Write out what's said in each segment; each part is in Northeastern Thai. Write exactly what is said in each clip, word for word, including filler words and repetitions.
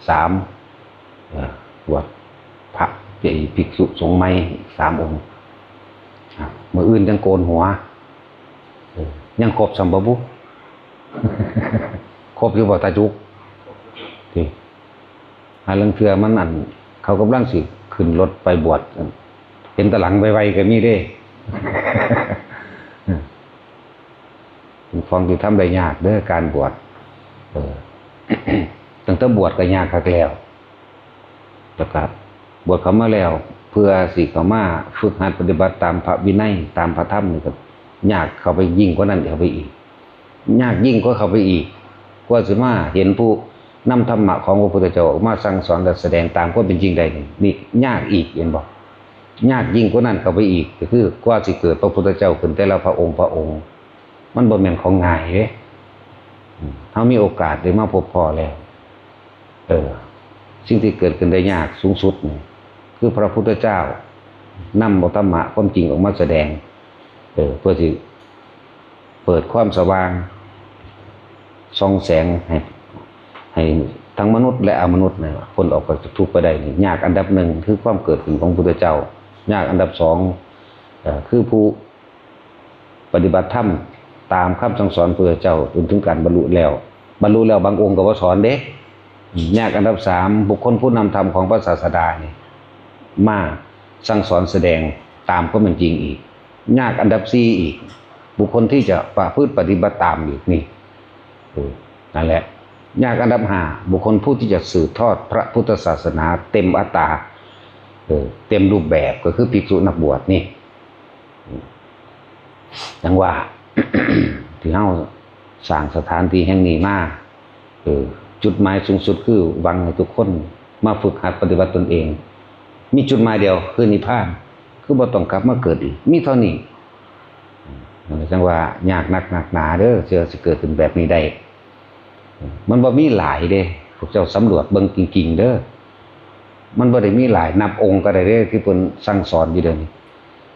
สาม เอ่อ บวชพระ ไอ้ภิกษุสงฆ์ใหม่อีกสามองค์ อ่ะ มื้ออื่นจั่งโกนหัว เออ ยังครบส่ำบ่บุ ครบอยู่บ่ตาจุก ติ หาลางเทื่อมันอัน เขากำลังสิขึ้นรถไปบวช เห็นแต่หลังไวๆก็มีเด้ เป็นของที่ทำได้ยากเด้อ การบวช เออ ตั้งแต่บวชก็ยากคักแล้ว แล้วก็บวชเข้ามาแล้ว เพื่อสิเข้ามาฝึกหัดปฏิบัติตามพระวินัย ตามพระธรรมนี่ก็ยากเข้าไปยิ่งกว่านั้นเข้าไปอีก ยากยิ่งกว่าเข้าไปอีก กว่าสิมาเห็นผู้นำธรรมะของพระพุทธเจ้าออกมาสั่งสอนและแสดงตามความเป็นจริงได้นี่ นี่ยากอีก เห็นบ่ ยากยิ่งกว่านั้นเข้าไปอีก ก็คือกว่าสิเกิดพระพุทธเจ้าขึ้นแต่ละพระองค์พระองค์ มันบ่แม่นของง่ายเด้ อืม เฮามีโอกาสได้มาพบพ้อแล้ว เออ สิ่งที่เกิดขึ้นได้ยากสูงสุดนี่ คือพระพุทธเจ้านำเอาธรรมะความจริงออกมาแสดง เออ เพื่อสิเปิดความสว่าง ส่องแสงให้ ให้ทั้งมนุษย์และอมนุษย์เนี่ยพ้นออกจากทุกข์ไปได้นี่ ยากอันดับหนึ่งคือความเกิดขึ้นของพุทธเจ้า ยากอันดับสอง เอ่อ คือผู้ปฏิบัติธรรมตามคำสั่งสอนพุทธเจ้าจนถึงการบรรลุแล้ว บรรลุแล้วบางองค์ก็บ่สอนเด้ ยากอันดับสาม บุคคลผู้นำธรรมของพระศาสดานี่ มาสั่งสอนแสดงตามความเป็นจริงอีก ยากอันดับสี่อีก บุคคลที่จะประพฤติปฏิบัติตามอีกนี่ เออ นั่นแหละ ยากอันดับห้า บุคคลผู้ที่จะสืบทอดพระพุทธศาสนาเต็มอัตรา เออ เต็มรูปแบบก็คือภิกษุนักบวชนี่ จั่งว่า ที่เฮาสร้างสถานที่แห่งนี้มา เออ จุดหมายสูงสุดคือหวังให้ทุกคนมาฝึกหัดปฏิบัติตนเอง มีจุดหมายเดียวคือนิพพาน คือบ่ต้องกลับมาเกิดอีก มีเท่านี้ นั่นแหละจั่งว่ายากนักหนักหนาเด้อ เชื่อสิเกิดขึ้นแบบนี้ได้ มันบ่มีหลายเด้ พวกเจ้าสำรวจเบิ่งจริงๆเด้อ มันบ่ได้มีหลาย นับองค์ก็ได้เด้ ที่เพิ่นสั่งสอนอยู่เดี๋ยวนี้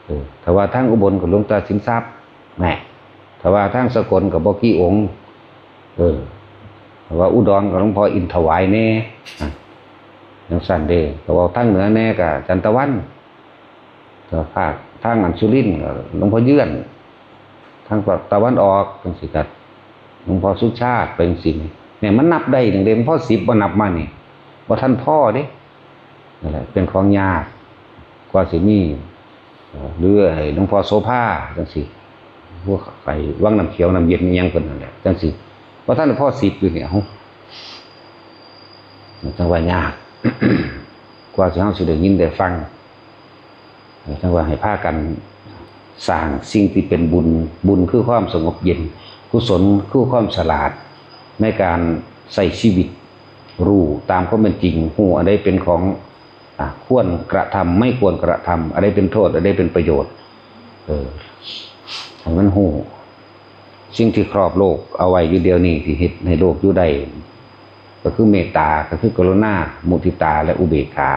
เออ ถ้าว่าทางอุบลก็หลวงตาสินทรัพย์ แหม ถ้าว่าทางสกลก็บ่กี่องค์ เออ ถ้าว่าอุดรก็หลวงพ่ออินถวายแน่ อ่ะ จั่งซั้นเด้ ถ้าว่าทางเหนือแน่ก็อาจารย์ตะวัน ถ้าภาคทางอันสุรินทร์ก็หลวงพ่อเยือน ทางภาคตะวันออกจั่งซี้ก็หลวงพ่อสุชาติ ไปจั่งซี้นี่ เนี่ยมันนับได้จั่งเด้ หลวงพ่อสิบบ่นับมานี่ บ่ทันพอเด้ นั่นแหละ เป็นของยาก กว่าสิมี เอ่อ หรือไอ้หลวงพ่อโสภาจั่งซี้ พวกไปวังน้ำเขียวน้ำเย็นอิหยังเพิ่นนั่นแหละ จั่งซี้ บ่ทันพอสิบอยู่เนี่ย เอ้า จั่งว่ายาก กว่าสิเฮาสิได้ยินได้ฟัง จั่งว่าให้พากันสร้างสิ่งที่เป็นบุญ บุญคือความสงบเย็น กุศลคือความฉลาด ในการใช้ชีวิต รู้ตามความเป็นจริง รู้อันใดเป็นของ อ่ะ ควรกระทำ ไม่ควรกระทำ อันใดเป็นโทษ อันใดเป็นประโยชน์ เออ ให้มันรู้ สิ่งที่ครอบโลกเอาไว้อยู่เดี๋ยวนี้ ที่เฮ็ดให้โลกอยู่ได้ ก็คือเมตตา ก็คือกรุณา มุทิตา และอุเบกขา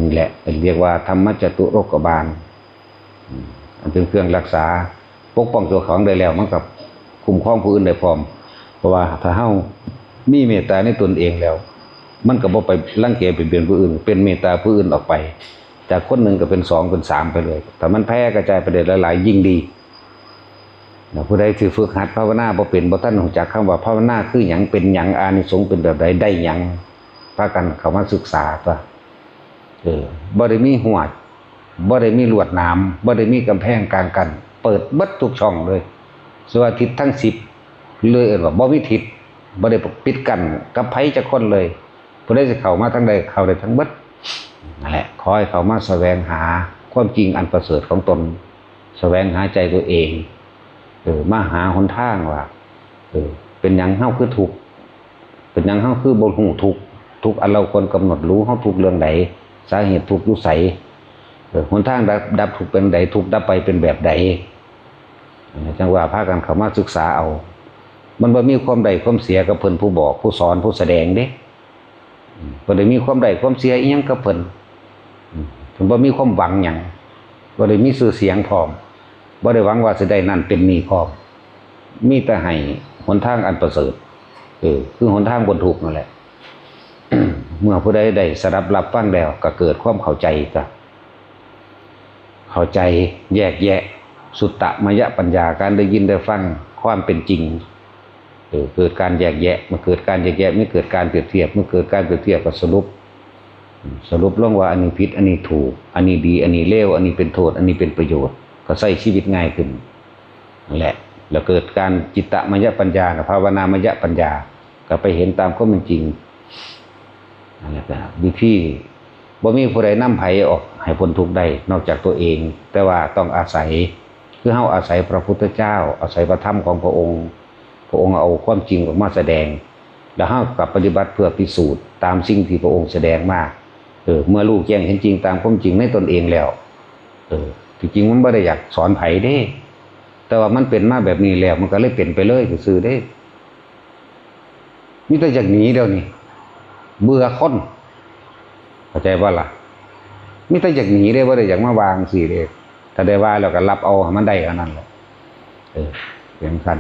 นี่แหละเรียกว่าธรรมจตุรกบาล อืม อันเป็นเครื่องรักษา ปกป้องเจ้าของได้แล้ว มันก็คุ้มครองผู้อื่นได้พร้อม เพราะว่าถ้าเฮามีเมตตาในตนเองแล้ว มันก็บ่ไปรังแกเบียดเบียนผู้อื่น เป็นเมตตาผู้อื่นออกไป จากคนหนึ่งก็เป็นสอง เป็นสามไปเลย ถ้ามันแผ่กระจายไปได้หลายๆ ยิ่งดี นะ ผู้ใดที่ฝึกหัดภาวนาบ่เป็น บ่ทันรู้จักคำว่าภาวนาคือหยัง เป็นหยัง อานิสงส์เป็นแบบใด ได้หยัง พากันเข้ามาศึกษาตัว เออ บ่ได้มีฮวด บ่ได้มีลวดหนาม บ่ได้มีกำแพงกลางกั้น เปิดเบิดทุกช่องเลย สว่าทิศทั้งสิบ เลยเอิ้นว่าบ่มีทิศ บ่ได้ปิดกั้นกับไผจักคนเลย ผู้ใดสิเข้ามาทางใดเข้าได้ทั้งเบิด นั่นแหละ ขอให้เข้ามาแสวงหาความจริงอันประเสริฐของตน แสวงหาใจตัวเอง เออ มาหาหนทางว่า เออ เป็นหยังเฮาคือทุกข์ เป็นหยังเฮาคือบ่ฮู้ทุกข์ ทุกข์อันเราควรกำหนดรู้ เฮาทุกข์เรื่องใด สาเหตุทุกข์อยู่ไส เออ หนทางดับ ดับทุกข์เป็นใด ทุกข์ดับไปเป็นแบบใด เออ จั่งว่าพากันเข้ามาศึกษาเอา มันบ่มีความได้ความเสียกับเพิ่นผู้บอก ผู้สอน ผู้แสดงเด้ อืม บ่ได้มีความได้ความเสียอิหยังกับเพิ่น อืม เพิ่นบ่มีความหวังหยัง บ่ได้มีชื่อเสียงพร้อม บ่ได้หวังว่าสิได้นั่นเป็นนี่พร้อม มีแต่ให้หนทางอันประเสริฐ เออ คือหนทางพ้นทุกข์นั่นแหละ เมื่อผู้ใดได้สดับรับฟังแล้วก็เกิดความเข้าใจจ้ะ เข้าใจแยกแยะ สุตตมยปัญญา การได้ยินได้ฟังความเป็นจริง เออ เกิดการแยกแยะ เมื่อเกิดการแยกแยะ เมื่อเกิดการเปรียบเทียบ เมื่อเกิดการเปรียบเทียบก็สรุป สรุปลงว่าอันนี้ผิด อันนี้ถูก อันนี้ดี อันนี้เลว อันนี้เป็นโทษ อันนี้เป็นประโยชน์ ก็ใช้ชีวิตง่ายขึ้น นั่นแหละ แล้วเกิดการจิตตมยปัญญากับภาวนามยปัญญา ก็ไปเห็นตามความเป็นจริง นั่นแหละครับ วิธี บ่มีผู้ใดนำไผออกให้พ้นทุกข์ได้นอกจากตัวเอง แต่ว่าต้องอาศัย คือเฮาอาศัยพระพุทธเจ้า อาศัยพระธรรมของพระองค์ พระองค์เอาความจริงออกมาแสดง แล้วเฮาก็ปฏิบัติเพื่อพิสูจน์ตามสิ่งที่พระองค์แสดงมา เออ เมื่อรู้แจ้งเห็นจริงตามความจริงในตนเองแล้ว เออ ที่จริงมันบ่ได้อยากสอนไผเด้ แต่ว่ามันเป็นมาแบบนี้แล้ว มันก็เลยเป็นไปเลยซื่อๆเด้ มีแต่อยากหนีเดี๋ยวนี้ เบื่อคน เข้าใจบ่ล่ะ มีแต่อยากหนีเด้ บ่ได้อยากมาว่าจั่งซี้เด้ ถ้าได้ว่าแล้วก็รับเอาให้มันได้เท่านั้นแหละ เออ เป็นจั่งซั้น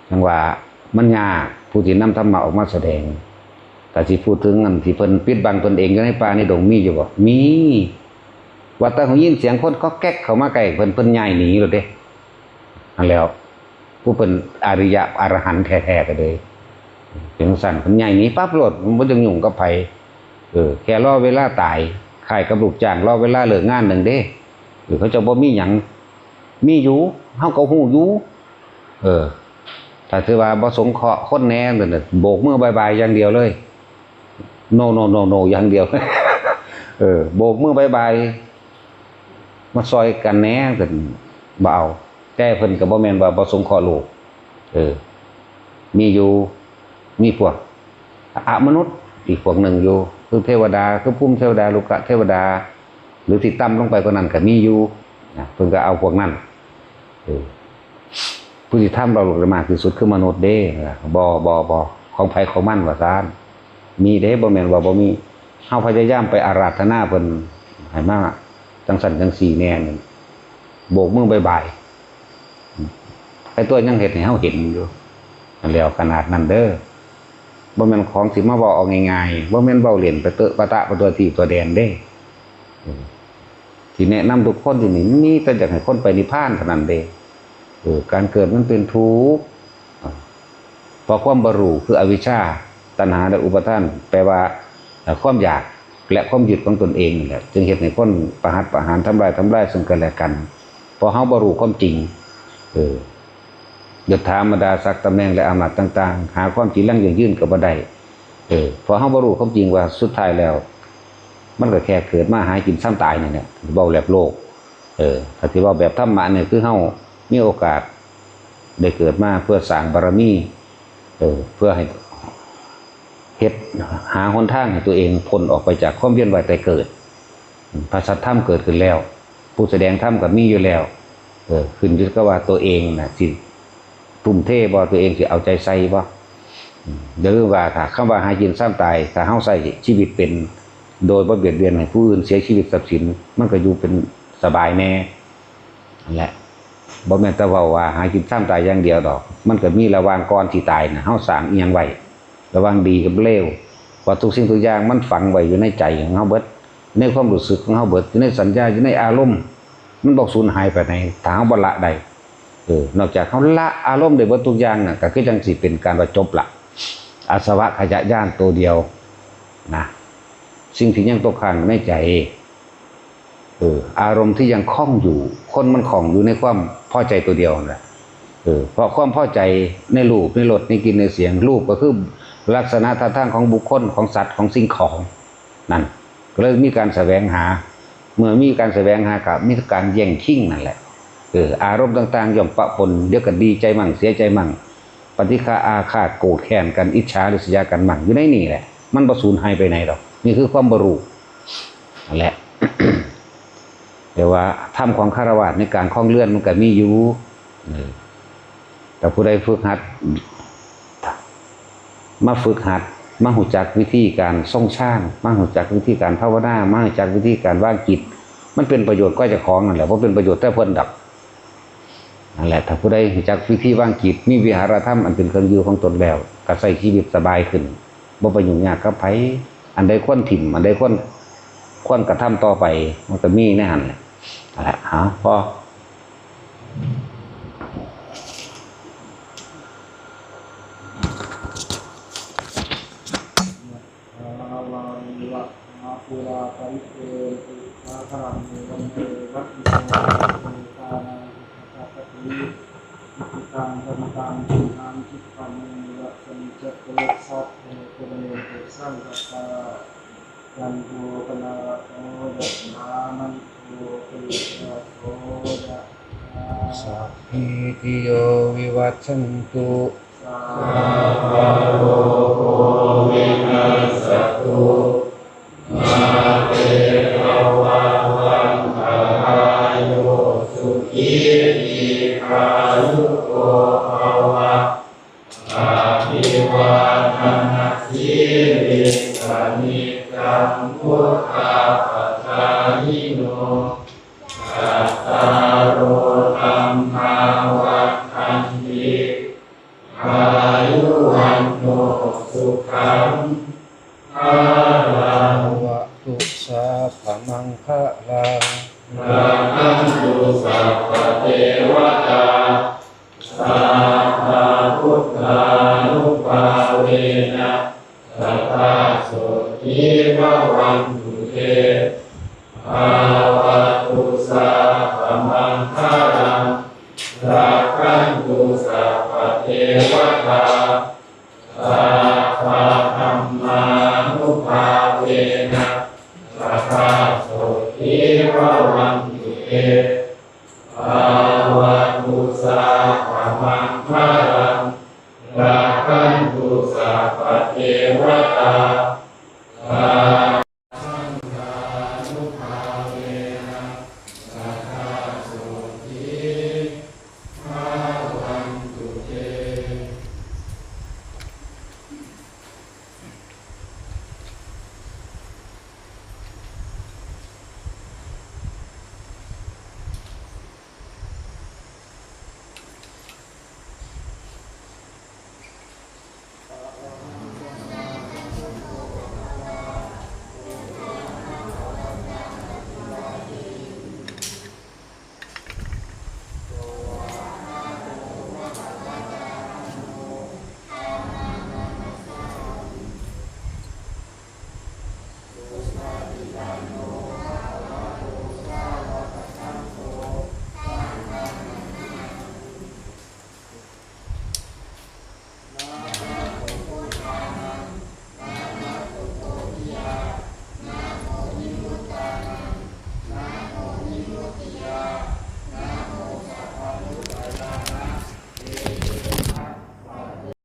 จั่งว่ามันยาก ผู้ที่นำธรรมะออกมาแสดง แต่สิพูดถึงอันที่เพิ่นปิดบังตนเองอยู่ในป่าในดงมีอยู่บ่ มี ว่าแต่ได้ยินเสียงคนก๊อกแก๊กเข้ามาใกล้เพิ่น เพิ่นย้ายหนีโลดเด้ นั่นแหล้ว ผู้เป็นอริยะอรหันต์แท้ๆก็เลย เป็นจั่งซั้น เพิ่นย้ายหนีปั๊บโลด มันบ่จั่งยุ่งกับไผ เออ แค่รอเวลาตาย คล้ายกับลูกจ้างรอเวลาเลิกงานหนึ่งเด้ เออ เขาเจ้าบ่มีหยัง มีอยู่ เฮาก็ฮู้อยู่ เออ ถ้าถือว่าบ่สงเคราะห์คนแหน่นั่นน่ะ โบกมือบายบายอย่างเดียวเลย no no no no อย่างเดียว เออ โบกมือบายบาย มาซอยกันแหน่ เพิ่นบ่เอา แต่เพิ่นก็บ่แม่นว่าบ่สงเคราะห์โลก เออ มีอยู่ มีพวกอมนุษย์อีกพวกหนึ่งอยู่ คือเทวดา คือภูมิเทวดา ลูกะเทวดา หรือที่ต่ำลงไปกว่านั้นก็มีอยู่ นะ เพิ่นก็เอาพวกนั้น เออ ผู้ที่ทำเราลงมากที่สุดคือมนุษย์เด้ บ่ บ่ บ่ ของไผของมันว่าซั่น มีเด้ บ่แม่นว่าบ่มี เฮาพยายามไปอาราธนาเพิ่นให้มาจั่งซั้นจั่งซี้แหน่นั่น โบกมือบายบาย ไอ้ตัวยังเฮ็ดให้เฮาเห็นอยู่ นั่นแหล้ว ขนาดนั้นเด้อ บ่แม่นของสิมาเว้าเอาง่ายๆ บ่แม่นเว้าเล่นไปเตอะปะตะไปตัวทีบตัวแดนเด้ เออ ที่แนะนำทุกคนที่นี่ มีแต่อยากให้คนไปนิพพานเท่านั้นเด้ เออ การเกิดมันเป็นทุกข์ เพราะความบ่รู้คืออวิชชา ตัณหา และอุปาทาน แปลว่า เอ่อ ความอยากและความยึดของตนเองนั่นแหละ จึงเฮ็ดให้คนประหัตประหาร ทำลาย ทำลายซึ่งกันและกัน เพราะเฮาบ่รู้ความจริง เออ ยศถาบรรดาศักดิ์ ตำแหน่ง และอำนาจต่างๆ หาความจีรังยั่งยืนก็บ่ได้ เออ เพราะเฮาบ่รู้ความจริงว่าสุดท้ายแล้ว มันก็แค่เกิดมาหากินซ่ำตายนี่แหละ เว้าแบบโลก เออ ถ้าสิเว้าแบบธรรมะนี่คือเฮามีโอกาสได้เกิดมาเพื่อสร้างบารมี เออ เพื่อให้เฮ็ด หาหนทางให้ตัวเองพ้นออกไปจากความเวียนว่ายตายเกิด พระสัทธรรมเกิดขึ้นแล้ว ผู้แสดงธรรมก็มีอยู่แล้ว เออ ขึ้นอยู่กับว่าตัวเองน่ะสิทุ่มเทบ่ ตัวเองสิเอาใจใส่บ่ อืม อย่าลืมว่าถ้าคำว่าหากินซ่ำตาย ถ้าเฮาใช้ชีวิตเป็น โดยบ่เบียดเบียนให้ผู้อื่นเสียชีวิตทรัพย์สิน มันก็อยู่เป็นสบายแหน่ นั่นแหละ บ่แม่นแต่เว้าว่าหากินซ่ำตายอย่างเดียวดอก มันก็มีระหว่างก่อนสิตายน่ะ เฮาสร้างอิหยังไว้ ระหว่างดีกับเลว ว่าทุกสิ่งทุกอย่างมันฝังไว้อยู่ในใจของเฮาเบิด ในความรู้สึกของเฮาเบิด อยู่ในสัญญา อยู่ในอารมณ์ มันบ่สูญหายไปไหน ถ้าเฮาบ่ละได้ เออ นอกจากเฮาละอารมณ์ได้เบิดทุกอย่างน่ะ ก็คือจั่งสิเป็นการว่าจบละ อาสวะขยะญาณตัวเดียวนะ สิ่งที่ยังตกค้างในใจ เออ อารมณ์ที่ยังคล้องอยู่ คนมันคล้องอยู่ในความพอใจตัวเดียวนั่นแหละ เออ เพราะความพอใจในรูป ในรส ในกลิ่น ในเสียง รูปก็คือลักษณะท่าทางของบุคคล ของสัตว์ ของสิ่งของ นั่น ก็เลยมีการแสวงหา เมื่อมีการแสวงหาก็มีการแย่งชิงนั่นแหละ เออ อารมณ์ต่างๆ ย่อมปะปน เดี๋ยวก็ดีใจมั่ง เสียใจมั่ง ปฏิฆะอาฆาต โกรธแค้นกัน อิจฉาริษยากันมั่ง อยู่ในนี่แหละ มันบ่สูญหายไปไหนดอก นี่คือความบ่รู้ นั่นแหละ แต่ว่าธรรมของฆราวาสในการครองเรือนมันก็มีอยู่ เออ แต่ผู้ใดฝึกหัด มาฝึกหัด มารู้จักวิธีการทรงฌาน มารู้จักวิธีการภาวนา มารู้จักวิธีการวางจิต มันเป็นประโยชน์กว่าเจ้าของนั่นแหละ บ่เป็นประโยชน์แต่เพิ่นดอก นั่นแหละ ถ้าผู้ใดรู้จักวิธีวางจิต มีวิหารธรรมอันเป็นเครื่องอยู่ของตนแล้ว ก็ใช้ชีวิตสบายขึ้น บ่ไปยุ่งยากกับไผ อันใดควรถิ่ม อันใดควร ควรกระทำต่อไป มันก็มีในหั่นแหละ นั่นแหละ เอา พอ ทารานิวะหาปูราปริเรนติสาคารัง เอวัมเมวัตติโต ปะเรตานังอุปกัปปติ อิจิตังปะจิตังตุมหังคิปะเมวะสมิจจตุ สัพเพปูเรนตุสังกปปา จันโทปนารโส ยะถามณิโชติระโส ยะถา สัพพีติโยวิวัชชันตุ สัพพะโรโควินัสสะตุ มาเตภวัตวันตรายโย สุขีทีฆายุโกภะวะ อะภิวาทะนะสีลิสสะนิจจังวุฑฒาปะจายิโน จัตตาโรธัมมาวัฑฒันติ อายุวัณโณสุขังพะลัง ภะวะตุสัพพะมังคะลัง รักขันตุสัพพะเทวะตา สัพพะพุทธานุภาเวนะ สะดาโสธีภะวันตุเต ภะวะตุสัพพะมังคะลัง รักขันตุสัพพะเทวะตา สัพพะธัมมานุภาเวนะ สะดาโสธีภะวันตุเต ภะวะตุสัพพะมังคะลัง รักขันตุสัพพะเทวะตา